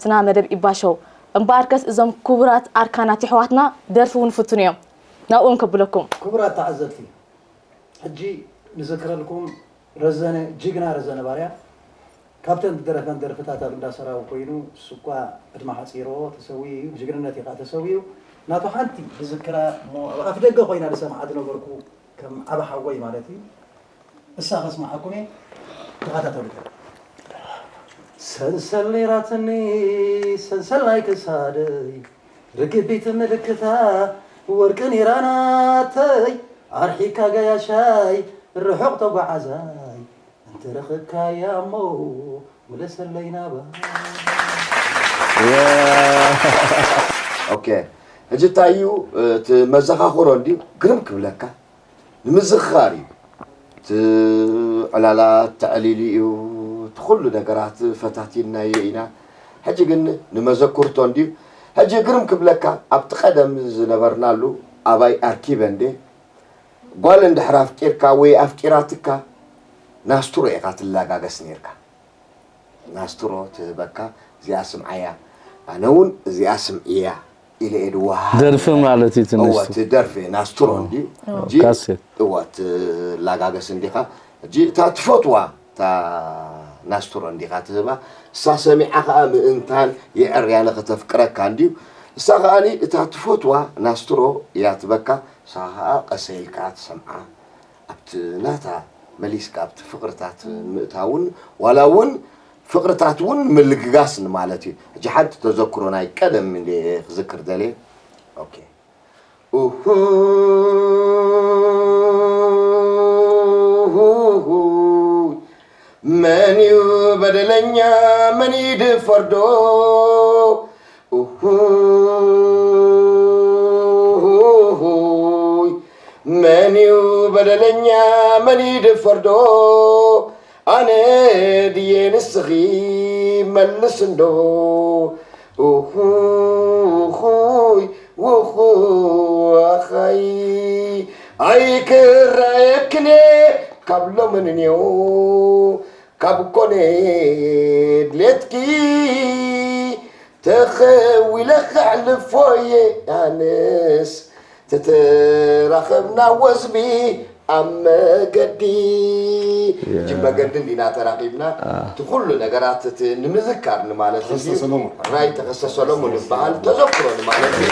ትና መደብ ኢባሸው። እምበኣርከስ እዞም ክቡራት ኣርካናት የሕዋትና ደርፊ እውን ፍቱን እዮም። ናብኦም ከብለኩም። ክቡራት ተዓዘብቲ፣ ሕጂ ንዘክረልኩም ረዘነ፣ ጅግና ረዘነ ባርያ ካብተን ዝደረፈን ደርፍታት ኣብ እንዳ ሰራዊ ኮይኑ፣ እሱ እኳ ዕድመ ሓፂርዎ ተሰዊኡ እዩ፣ ብጅግንነት እዩ ከዓ ተሰዊኡ። ናቱ ሓንቲ ብዝክራ እሞ ኣብ ኣፍ ደገ ኮይና ዝሰምዓ ዝነበርኩ ከም ዓብ ሓወይ ማለት እዩ። እሳ ከስምዓኩም እየ፣ ተኸታተሉ። ሰንሰል ነይራትኒ ሰንሰል ናይ ክሳደይ ርግቢት ምልክታ ወርቂ ነይራ ናተይ ኣርሒካ ገያሻይ ርሑቕ ተጓዓዛይ እንተረኸብካያ እሞ ምለሰለይ ናባ። ኦኬ፣ ሕጂ እንታይ እዩ እቲ መዘኻኽሮ እንድዩ ግርም ክብለካ ንምዝኽኻር እዩ። እቲ ዕላላት ተዕሊሉ እዩ፣ እቲ ኩሉ ነገራት ፈታቲንናዮ ኢና። ሕጂ ግን ንመዘኩርቶ እንድዩ። ሕጂ ግርም ክብለካ ኣብቲ ቀደም ዝነበርናሉ ኣባይ ኣርኪበ እንዴ ጓል እንድሕር ኣፍቂርካ ወይ ኣፍቂራትካ ናስትሮ ኢኻ ትላጋገስ ነርካ። ናስትሮ ትህበካ እዚኣ ስምዓያ ኣነ እውን እዚኣ ስምዕያ ኢለ እየ ድወሃብ። ደርፊ ማለት እዩ እቲ እወ ናስትሮ። እቲ ደርፊ ናስትሮ እንድዩ እንጂ ካሴት። እወ ትላጋገስ እንዲኻ። እጂ እታ ትፈትዋ እታ ናስትሮ እንዲኻ ትህባ። እሳ ሰሚዓ ኸዓ ምእንታን የዕርያ ንኽተፍቅረካ እንድዩ። እሳ ኸዓኒ እታ ትፈትዋ ናስትሮ እያ ትበካ። እሳ ኸዓ ቀሰ ኢልካ ትሰምዓ። ኣብቲ ናታ መሊስካ ኣብቲ ፍቕርታት ምእታውን ዋላ እውን ፍቕርታት እውን ምልግጋስ ንማለት እዩ። ሕጂ ሓንቲ ተዘክሮ ናይ ቀደም እንደ ክዝክር ደልየ። ኦኬ። ኡሁይ፣ መን እዩ በደለኛ መን እዩ ድፈርዶ? ኡሁይ፣ መን እዩ በደለኛ መን እዩ ድፈርዶ? ኣነ ድየ ንስኺ መልስ እንዶ? ኡኹይ ውኹ ኣኸይ ኣይክራየክን ካብ ሎሚ ንኔው ካብ ኮነ ድሌትኪ ተኸዊለ ከዕልፎ እየ ኣነስ ተተራኸብና ወዝቢ ኣብ መገዲ ሕጂ መገዲ እንዲና ተራኺብና እቲ ኩሉ ነገራት እቲ ንምዝካር ንማለት እዩ። ተኸስተ ሰሎሞን። ራይ ተኸስተ ሰሎሞን ይበሃል ተዘክሮ ንማለት እዩ።